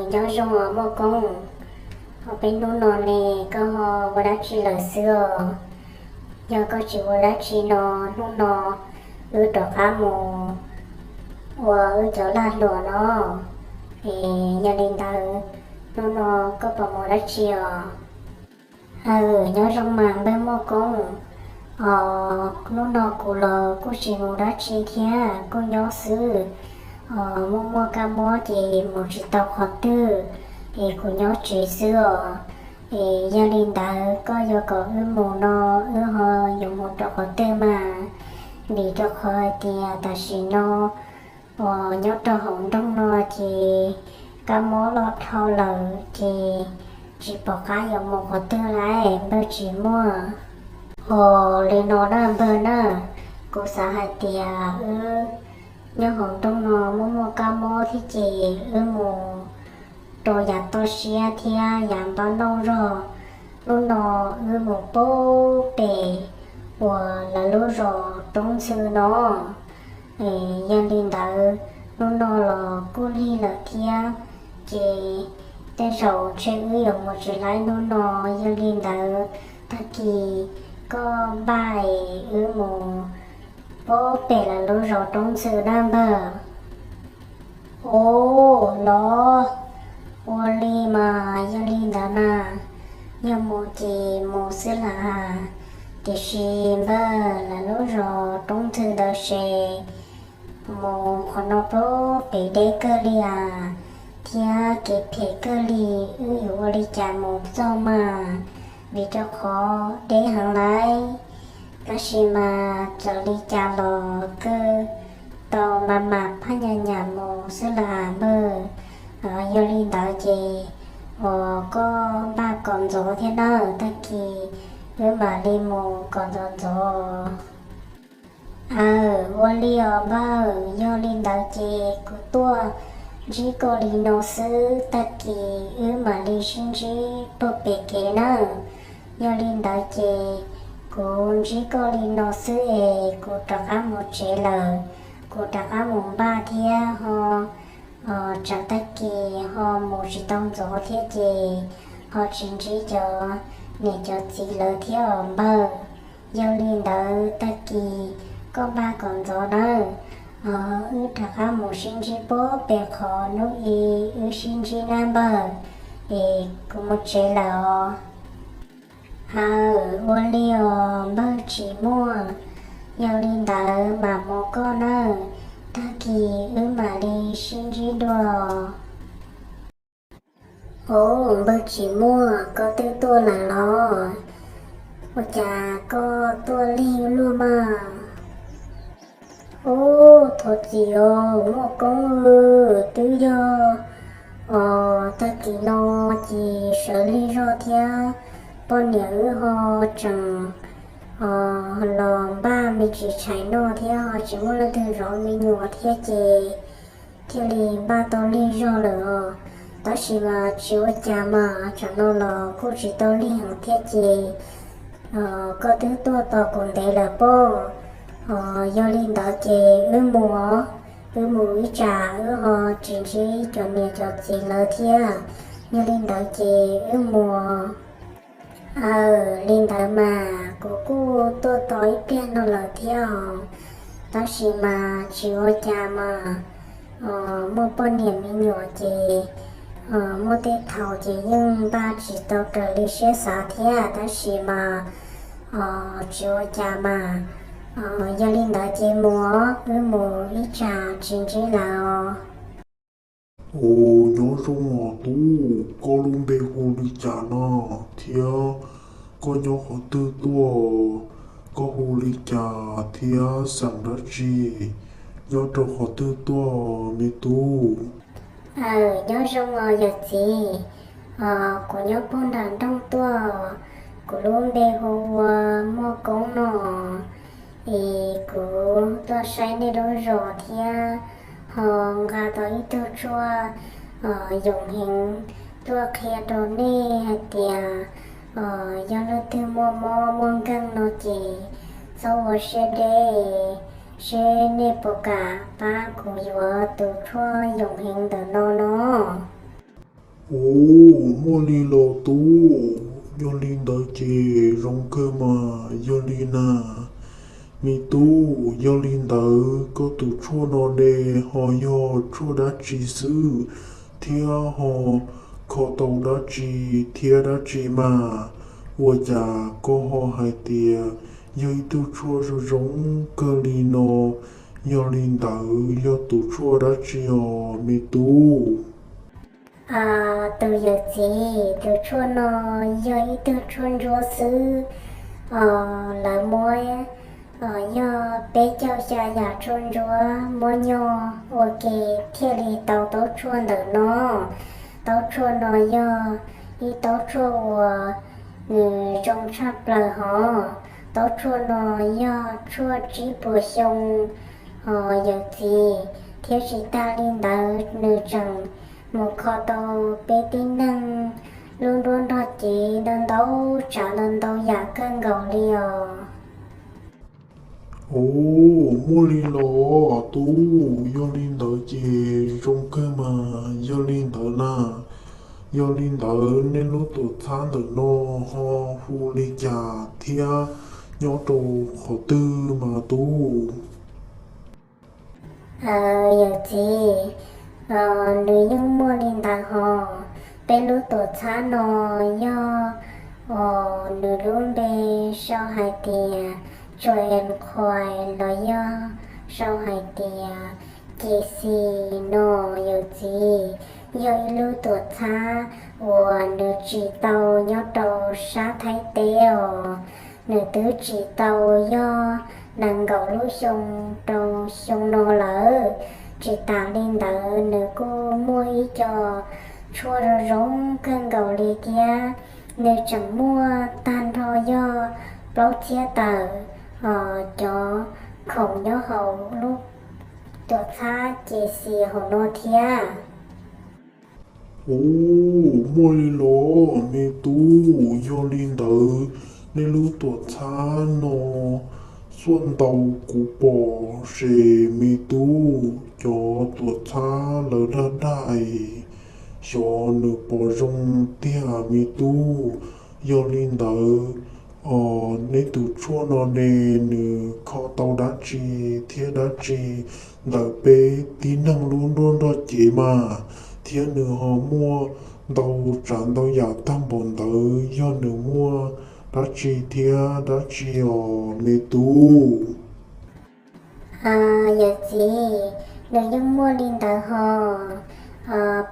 Nyob zoo os Muaj Koob, peb hnub no ne koj ho ua dab tsi lawm xwb os? Yog koj tsis ua dab tsi no, hnub no wb rov qab mus ua wb cov lag luam no. Es yog li ntawd, hnub no koj puas mus dab tsi os? Aws, nyob zoo mas npawg Muaj Koob. Os, hnub no kuv los kuj tsis mus dab tsi thiab, kuj nyob xwb. Os, muaj muaj kab mob ces mus tsis tau qhov twg, es kuv nyob tsev xwb os. Es yog li ntawd koj yuav kom wb mus no, wb ho yuav mus rau qhov twg mas? Vim rau qhov hais tias tam sim no uas nyob rau hauv nroog no ces kab mob loj dhau lawm ces tsis pom qab yuav mus qhov twg lawm npawg Tsim Muaj. Os, li no na npawg na, kuv xav hais tias wb nyob hauv nroog no muaj muaj kab mob thiab ces wb mus rau yav toj siab thiab yav npab nauj zog. Hnub no wb mus pub pem uas lawv lub zos Roob Ntxhw no. Yog li ntawd, hnub no los kuj lig lawm thiab, ces tej zaum ntshe wb yuav mus tsis laib hnub no. Yog li ntawd, tag kis koj npaj es wb mus pub pem lawv lub zos Roob Ntxhw na npawg. Os, los ua li mas yog li ntawd na, yog mus ces mus xwb las. Tiam sis npawg, lawv lub zos Roob Ntxhw ntawd ces mus qhov no pub pem deb kawg li as, thiab kev phem kawg li. Wb yuav ua li cas mus txog mas? Vim rau qhov deb heev lawm. Tab sis mas txawm li cas los kawg tau mas mam phaj nyas nyas mus xwb las npawg. Yog li ntawd ces uas koj npaj kom ntxov thiab nawb, tag kis wb mam li mus kom ntxov ntxov. Aws, ua li os npawg, yog li ntawd ces kuv tuaj ntsib koj li no xwb, tag kis wb mam li sib ntsib puag pem kev nawb. Yog li ntawd ces kuv ntsib koj li no xwb es kuv rov qab mus tsev lawm. Kuv rov qab mus npaj thiab ho tsam tag kis ho mus tsis tau ntxov thiab ces ho tsis ntsib cov niam cov txiv lawv thiab os npawg. Yog li ntawd tag kis koj npaj kom ntxov nawb, wb rov qab mus sib ntsib puag pem qhov hnub i wb sib ntsib na npawg. Es kuv mus tsev lawm os. Aws, ua li os npawg Tsim Muaj, yog li ntawd mam mus koj nawb, tag kis wb mam li sib ntsib dua. Os, npawg Tsim Muaj, koj twb tuaj lawm los? Ua cas koj tuaj lig luaj mas? Os, thov txim os Muaj Koob, twb yog os tag kis no ces sawv lig zog thiab poj niam wb ho tseem los npaj me ntsis tshais noj thiab ho tsis muaj leej twg zov me nyuam thiab ces thiaj li npaj tau lig zog lawm os. Tab sis mas tsis ua cas mas, tsam no los kuj tsis tau lig heev thiab ces koj twb tuaj tos kuv ntev lawm pob. Yog li ntawd ces wb mus os, wb mus ib tsam wb ho tsis ntsib cov niam cov txiv lawv thiab. Yog li ntawd ces wb mus. Aws, li ntawd mas kuv kuj tuaj tos ib pliag no lawm thiab os. Tab sis mas tsis ua cas mas, muaj poj niam me nyuam ces muaj tej thaum ces yeej npaj tsis tau raws li siab xav thiab, tab sis mas tsis ua cas mas. Yog li ntawd ces mus, wb mus ib tsam tsis ntsib lawm os. Os, nyob zoo os tub, koj lub npe hu li cas no thiab koj nyob qhov twg tuaj? Koj hu li cas thiab xeem dab tsi? Nyob rau qhov twg tuaj me tub? Aws, nyob zoo os yawm txiv. Kuv nyob puag nram nroog tuaj, kuv lub npe hu ua Muaj Koob no. Es kuv tuaj saib nej lub zos thiab ho nqa tau ib tug tshuaj yoom heev tuaj qhia rau nej hais tias yog leej twg muaj mob muaj nkeeg no ces Txhob ua siab deb, seb nej puas kam pab kuv yuav tus tshuaj yoom heev ntawm no no. Ub, muaj li los tub, yog li ntawd ces zoo kawg mas. Yog li na, me tub, yog li ntawd koj tus tshuaj no ne ho yog tshuaj dab tsi xwb, thiab ho kho tau dab tsi thiab dab tsi mas? Ua cas koj ho hais tias yog ib tug tshuaj zoo zoo kawg li no? Yog li ntawd yog tus tshuaj dab tsi os me tub? Tus yawm txiv, tus tshuaj no yog ib tug tshuaj ntsuab xwb. Lawv muab, yog peb caug xya yam tshuaj ntsuab muab nyoj ua ke thiaj li tau taub tshuaj ntawm no. Taub tshuaj no yog ib taub tshuaj uas nws zoo tshaj plaws hov. Taub tshuaj no yog tshuaj tsib puas xyoo hov yawm txiv, thiab tsis tag li ntawd nws tseem mus kho tau peb tib neeg lub nruab nrog cev ntau ntau tsav ntau ntau yam kawg nkaus li os. Ub, muaj li los tub, yog li ntawd ces zoo kawg mas. Yog li ntawd na, yog li ntawd nej lub tuam txhab ntawm no ho hu li cas thiab nyob rau qhov twg mas tub? Yawm txiv, nws yeej muaj li ntawd hov. Peb lub tuam txhab no yog, nws lub npe sau hais tias Joanne Coy los yog sau hais tias Ces Xis no yawm txiv, yog ib lub tuam txhab uas nws tsim tau nyob rau sab Thaib teb os. Nws twb tsim tau yog nees nkaum lub xyoo rau xyoo no lawm. Tsis tas li ntawd nws kuj muaj ib co tshuaj zoo zoo kawg nkaus li thiab. Nws tseem muaj tag nrho yog plaub txhiab tawm cov khoom nyob hauv lub tuam txhab Ces Xis hauv no thiab. Ub, muaj li los me tub, yog li ntawd nej lub tuam txhab no xuaj ntau kuv pom ces me tub, cov tuam txhab lawv dag dag es xyov nws puas zoo tiag me tub. Yog li ntawd, neb tus tshuaj no ne nws kho tau dab tsi thiab dab tsi ntawm peb tib neeg lub nruab nrog cev mas, thiab nws ho muaj ntau tsav ntau yam tag npaum ntawd yog nws muaj dab tsi thiab dab tsi os me tub? Yawm txiv, nws yeej muaj li ntawd hos.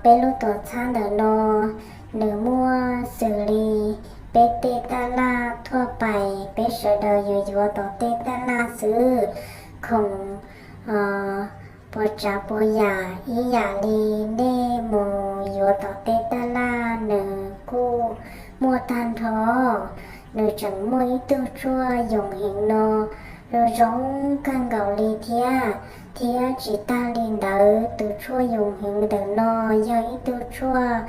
Peb lub tuam txhab ntawm no nws muaj xws li peb tej taj laj thuaj pais peb sawv daws yuav yuav tom tej taj laj xwb. Khoom puas tsav puas yam ib yam li nej mus yuav tom tej taj laj nws kuj muaj tag nrho. Nws tseem muaj ib tug tshuaj yoom heev no zoo zoo kawg nkaus li thiab. Thiab tsis tag li ntawd tus tshuaj yoom heev ntawm no yog ib tug tshuaj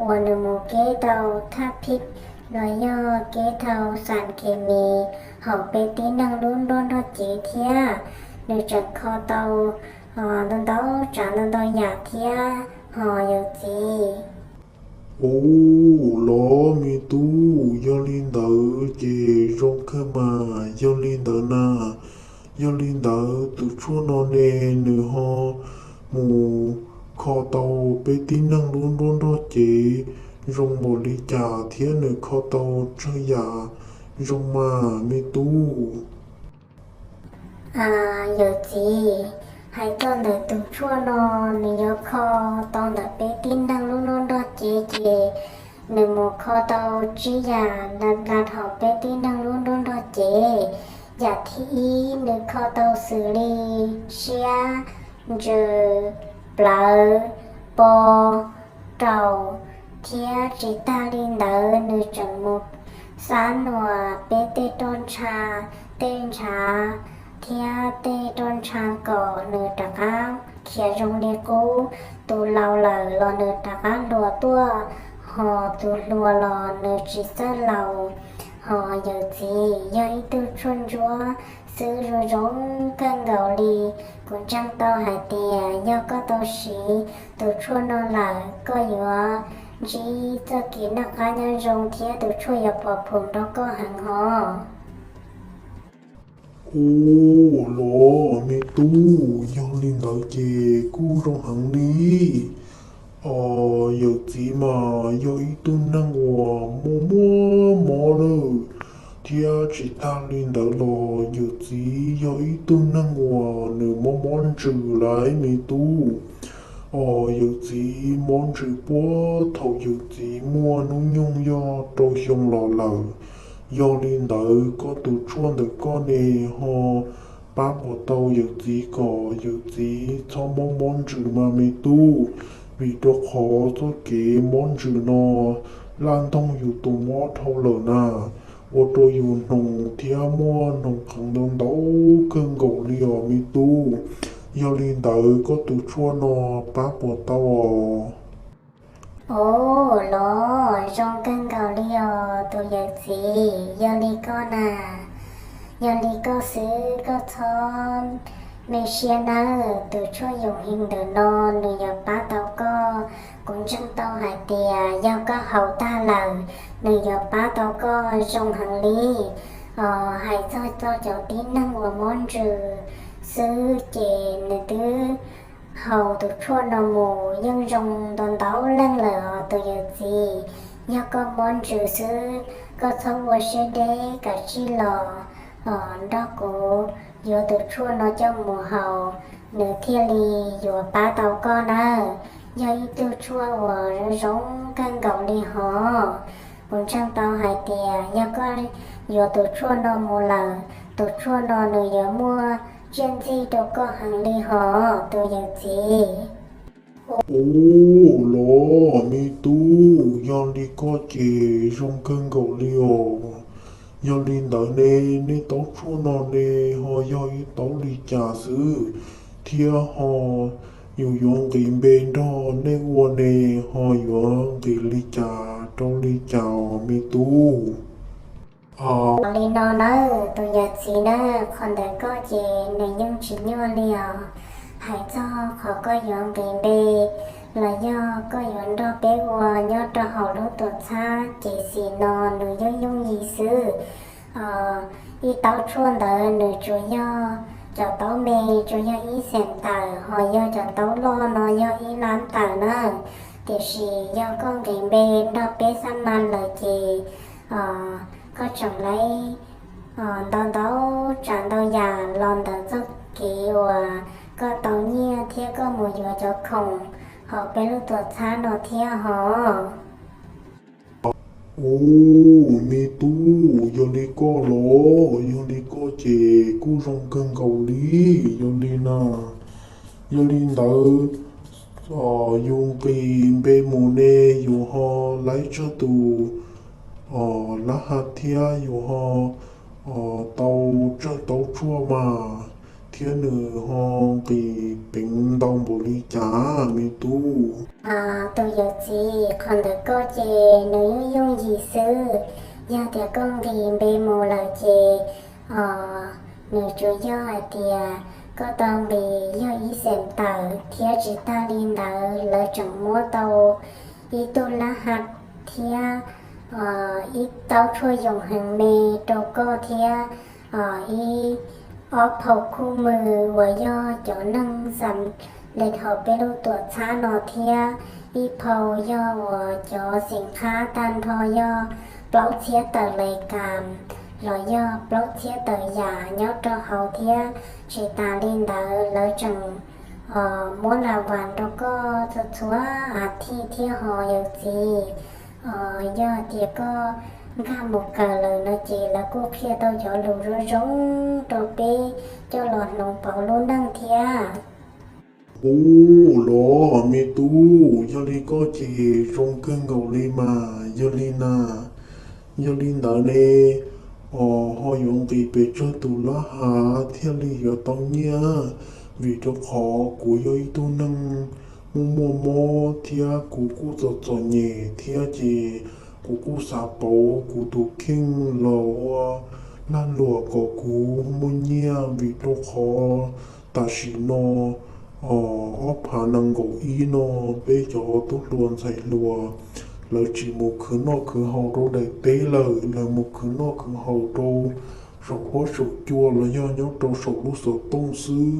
uas nws mus keb tau thaj phij los yog keb tau xam khes mis hauv peb tib neeg lub nruab nrog cev thiab. Nws tseem kho tau ntau ntau tsav ntau ntau yam thiab hos yawm txiv. Ub, los me tub, yog li ntawd ces zoo kawg mas. Yog li ntawd na, yog li ntawd tus tshuaj no ne nws ho mus kho tau peb tib neeg lub nruab nrog cev zoo npaum li cas thiab nws kho tau tsawg yam zoo mas me tub? Yawm txiv, hais txog ntawm tus tshuaj no nws yuav kho tau ntawm peb tib neeg lub nruab nrog cev ces nws mus kho tau tsib yam nta hauv peb tib neeg lub nruab nrog cev. Yam thib ib nws kho tau xws li siab, ntsws, plawv, po, raum, thiab tsis tag li ntawd nws tseem mus xab nuas peb tej roj ntsha, tej ntshav thiab tej roj ntsha kom nws rov qab khiav zoo li qub. Tus laus lawm los nws rov qab hluas tuaj, hos tus hluas los nws tsis txawj laus. Ho yawm txiv, yog ib tug tshuaj ntsuab xwb zoo zoo kawg nkaus li. Kuv ntseeg tau hais tias yog koj tau siv tus tshuaj no lawm, koj yuav ntsib txoj kev noj qab nyob zoo thiab tus tshuaj yuav pov phum rau koj heev hos. Ua los me tub, yog li ntawd ces kuj zoo heev li. Os, yawm txiv mas yog ib tug neeg uas muaj muaj mob lawm, thiab tsis tag li ntawd los yawm txiv yog ib tug neeg uas nws mob mob ntsws lawm me tub. Os, yawm txiv mob ntsws puag thaum yawm txiv muaj hnub nyoog yog rau xyoo los lawm. Yog li ntawd koj tus tshuaj ntawm koj ne ho pab puas tau yawm txiv kom yawm txiv txhob mob mob ntsws mas me tub, vim rau qhov txoj kev mob ntsws no laj ntoog yus tus mob dhau lawm na. Ua rau yus hnoos thiab muaj hnoos qeev ntau ntau kawg nkaus li os me tub. Yog li ntawd koj tus tshuaj no pab puas tau os? Os, los zoo kawg nkaus li os tus yawm txiv, yog li koj na, yog li koj xwb koj txhob me siab nawb, tus tshuaj yoom heev ntawm no nws yuav pab tau koj. Kuv ntseeg tau hais tias yog koj haus tag lawm, nws yuav pab tau koj zoo heev li. Os, hais txog txog cov tib neeg uas mob ntsws xwb ces nws twb haus tus tshuaj no mus yeej zoo ntau ntau leej lawm os tus yawm txiv. Yog koj mob ntsws xwb, koj txhob ua siab deb, kav tsij los nrog kuv yuav tus tshuaj no coj mus haus, nws thiaj li yuav pab tau koj nawb. Yog ib tug tshuaj uas zoo zoo kawg nkaus li hos. Kuv ntseeg tau hais tias yog koj yuav tus tshuaj no mus lawm, tus tshuaj no nws yuav muaj tsiaj ntxig rau koj heev li hos tus yawm txiv. Ua los me tub, yog li koj ces zoo kawg nkaus li os. Yog li ntawd ne, nej taub tshuaj no ne ho yog ib taub li cas xwb, thiab ho yus yuav nqis npe nrog nej ua ne ho yuav nqis li cas rau li cas os me tub? Li no nawb tus yawm txiv na, qhov ntawm koj ces nws yeej tsis nyuaj li os. Hais txog qhov koj yuav nqis npe los yog koj yuav nrog peb ua nyob rau hauv lub tuam txhab ces xim no nws yooj yooj yim xwb. Ib taub tshuaj ntawd nws tsuas yog cov taub me tsuas yog ib xees tawm, ho yog cov taub loj no yog ib lab tawm na. Tiam sis yog koj nqis npe nrog peb xab mas lawm ces koj tseem laib ntau ntau tsav ntau yam los ntawm txoj kev uas koj tau nyiaj thiab koj mus yuav cov khoom hauv peb lub tuam txhab no thiab hos. Ua me tub, yog li koj los, yog li koj ces kuj zoo kawg nkaus li. Yog li na, yog li ntawd yus nqis npe mus ne yus ho laib tsawg tus lab ha thiab yus ho tau tsawg taub tshuaj mas, thiab nws ho nqis peev ntau npaum li cas me tub? Tus yawm txiv, qhov ntawm koj ces nws yooj yooj yim xwb. Yog tias koj nqis npe mus lawm ces nws tsuas yog hais tias koj tau nqis yog ib xees tawm thiab tsis tag li ntawd lawv tseem muab tau ib tug lab ha thiab ib taub tshuaj yoom heev me rau koj thiab ib ob phau khuj mws uas yog cov neeg xam lej hauv peb lub tuam txhab no thiab ib phau yog uas cov xim qhab tag nrho yog plaub txhiab tawm lais kas los yog plaub txhiab tawm yam nyob rau hauv thiab tsis tas li ntawd lawv tseem muab las vas rau koj txhua txhua as thiv thiab hos yawm txiv. Yog tias koj nkag mus kawm lawm no ces lawv kuj qhia tau cov lus zoo zoo rau peb coj los hloov pauv lub neej thiab. Ua los me tub, yog li koj ces zoo kawg nkaus li mas. Yog li na, yog li ntawd ne ho yuav nqis pes tsawg tus lab ha thiaj li yuav tau nyiaj? Vim rau qhov kuv yog ib tug neeg muaj muaj mob thiab kuv kuj txom txom nyem thiab ces Kuv kuj xav pauv kuv tus kheej los ua lag luam kom kuv muaj nyiaj, vim rau qhov tam sim no ob phav nees nkaum ib no peb cov tub hluas ntxhais hluas lawv tsis mus khwv noj khwv haus rau daim teb lawm, lawv mus khwv noj khwv haus rau saum huab saum cua los yog nyob rau saum lub xov tooj xwb.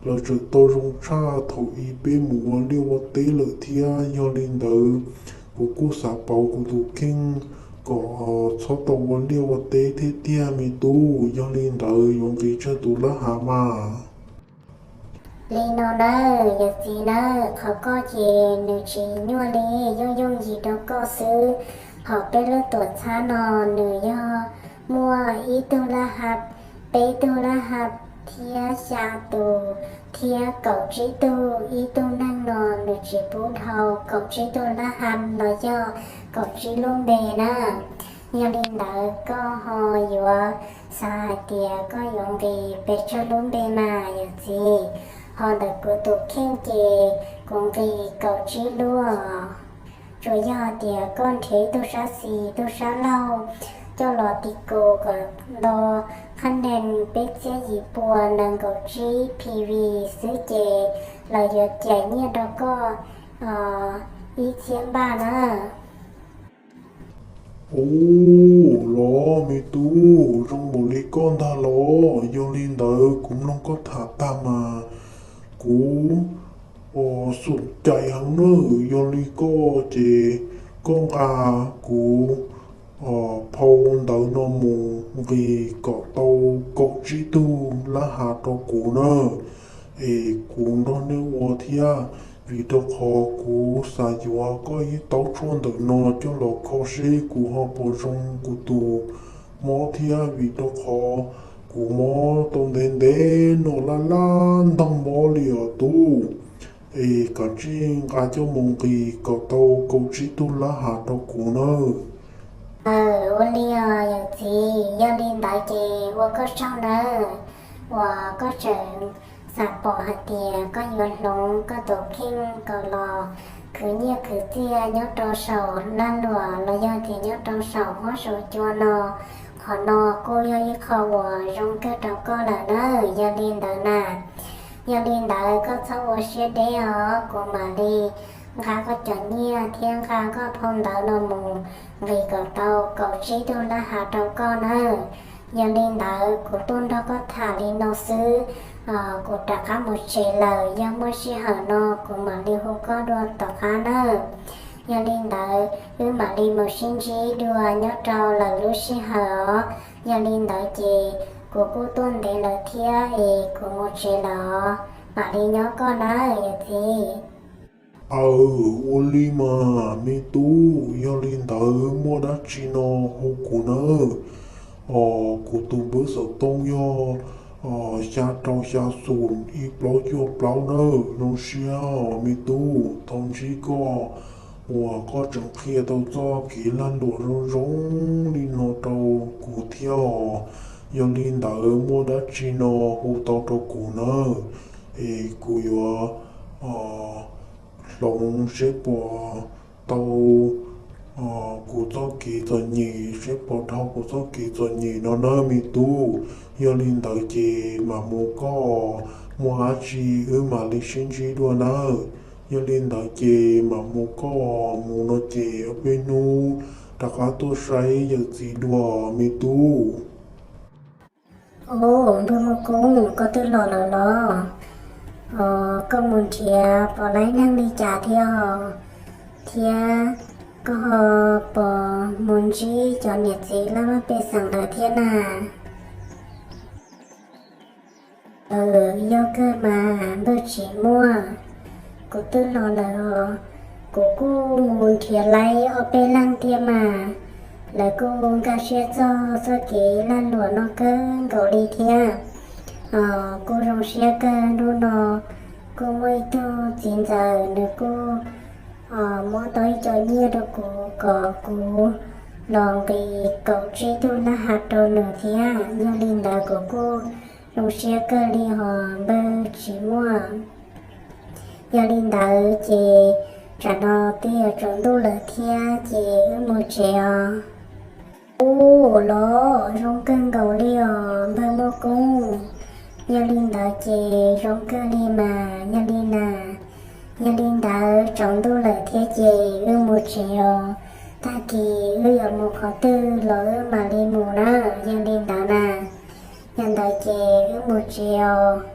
Lawv tseem tau zoo tshaj thaum ub peb mus ua liaj ua teb lawm thiab. Yog li ntawd, kuv kuj xav pauv kuv tus kheej kom txhob tau ua liaj ua teb thiab tiag me tub. Yog li ntawd yuav nqis tsawg tus lab hav mas? Li no nawb yawm txiv nawb, qhov koj ces nws tsis nyuaj li, yooj yooj yim rau koj xwb. Hos peb lub tuam txhab no nws yog muaj ib tug lab hav, peb tug lab hav thiab xya tus thiab kaum tsib tug. Ib tug neeg no nws tsis pub dhau kaum tsib tug lab hav los yog kaum tsib lub npe na. Yog li ntawd koj ho yuav xav hais tias koj yuav nqis pes tsawg lub npe mas yawm txiv? Hos ntawm kuv tus kheej ces kuv nqis kaum tsib lub. Tsuas yog tias koj nrhiav ib tug sab xis tug sab laug coj los ti kus kom nto qhab nees peb txhiab yim pua nees nkaum tsib P V xwb ces lawv yuav cais nyiaj rau koj ib txhiab npaj na. Ub, los me tub, zoo npaum li koj ntag los. Yog li ntawd kuv mloog koj tham tag mas kuv xum cais heev nawb. Yog li koj ces koj nqa kuv phau ntawv no mus nqis kom tau kaum tsib tug lab hav rau kuv na, es kuv nrog nej ua thiab, vim rau qhov kuv xav yuav koj ib taub tshuaj ntawm no coj los kho seb kuv ho puas zoo kuv tus mob thiab, vim rau qhov kuv mob tau ntev ntev no laj laj ntoog mob li os tub. Es kav tsij nqa coj mus nqis kom tau kaum tsib tug lab hav rau kuv nawb. Aw, ua li os yawm txiv, yog li ntawd ces ua koj tsaug nawb, uas koj tseem xav pom hais tias koj yuav hloov koj tus kheej kom los khwv nyiaj khwv txiaj nyob rau saum lag luam los yog tias nyob rau saum huab saum cua no. Qhov no kuj yog ib qho uas zoo kawg rau koj lawm nawb. Yog li ntawd na, yog li ntawd koj txhob ua siab deb os, kuv mam li nqa koj cov nyiaj thiab nqa koj phau ntawv no mus nqis kom tau kaum tsib tug lab hav rau koj nawb. Yog li ntawd kuv tuaj nrog koj tham li no xwb, kuv rov qab mus tsev lawm, yog muaj sij hawm no kuv mam li hu koj dua tom qab nawb. Yog li ntawd wb mam li mus sib ntsib dua nyob rau lwm lub sij hawm os. Yog li ntawd ces kuv kuj tuaj ntev lawm thiab es kuv mus tsev lawm os, mam li nyob koj nawb yawm txiv. Aw, ua li mas me tub, yog li ntawd muaj dab tsi no hu kuv nawb. Os, kuv tus npawb xov tooj yog xya rau xya xum ib plaub cuaj plaub nawb. Zoo siab me tub, tau ntsib koj uas koj tseem qhia tau txoj kev lag luam zoo zoo li no rau kuv thiab os. Yog li ntawd muaj dab tsi no hu tau rau kuv nawb, es kuv yuav hloov seb puas tau kuv txoj kev txom nyem, seb puas dhau kuv txoj kev txom nyem no nawb me tub. Yog li ntawd ces mam mus koj, muaj dab tsi wb mam li sib ntsib dua nawb. Yog li ntawd ces mam mus koj, mus no ces ob peb hnub rov qab tuaj saib yawm txiv dua me tub. Ub, npawg Muaj Koob, koj twb los lawm los? Os, koj mus nrhiav pom laib neeg li cas thiab os? Thiab koj ho pom mus ntsib cov niam txiv laj mej pej xeem lawm thiab na? Aw, yog kawg mas npawg Tsim Muaj, kuv twb los lawm os. Kuv kuj mus nrhiav laib ob peb leeg thiab mas, lawv kuj nkag siab txog txoj kev lag luam no kawg nkaus li thiab. Kuj zoo siab kawg hnub no kuj muaj ib tug txiv ntxawm nws kuj muab tau ib co nyiaj rau kuv kom kuv los nqis kaum tsib tug laj hav rau nws thiab. Yog li ntawd kuv kuj zoo siab kawg li hos npawg Tsim Muaj. Yog li ntawd ces Tsam no twb yuav tsaus ntuj lawm thiab ces wb mus tsev os. Ub, los zoo kawg nkaus li os npawg Muaj Koob. Yog li ntawd ces zoo kawg li mas, yog li na, yog li ntawd tsaus ntuj lawm thiab ces wb mus tsev os. Tag kis wb yuav mus qhov twg los wb mam li mus na, yog li ntawd na. Yog ntawd ces wb mus tsev os.